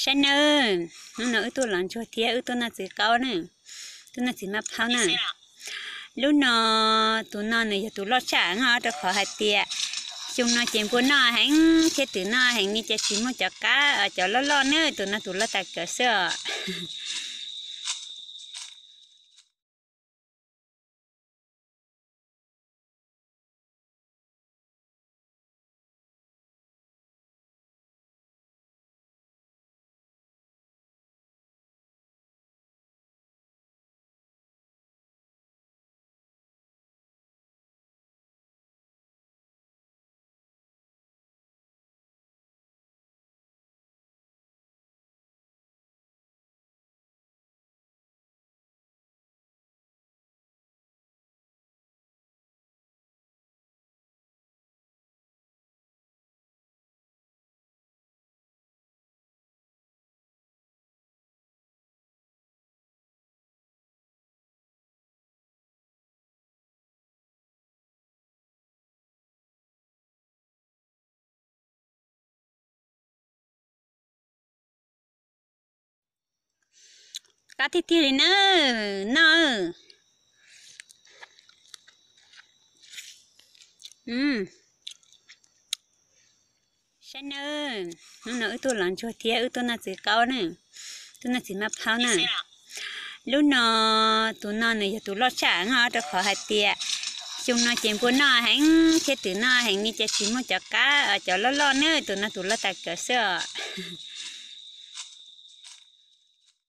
Saib nawb, hnub no wb tuaj los ntsuag thiab wb tuaj noj txiv qaub na, tuaj noj txiv maj plhaub na. Lub no, tus no nws yog tus loj tshaj no rau qhov hais tias xyoo no ces npua noj heev thiab twm noj heev li ces tsis muaj cov qab, cov loj loj na, tus no tus loj tas kawg xwb os. Qab tiag tiag li na, noj. Saib nawb, hnub no wb tuaj los ntsuag thiab wb tuaj noj txiv qaub na, tuaj noj txiv maj plhaub na. Lub no, tus no nws yog tus loj tshaj no rau qhov hais tias xyoo no ces npua noj heev thiab twm noj heev li ces tsis muaj cov qab, cov loj loj na, tus no tus loj tas kawg xwb os.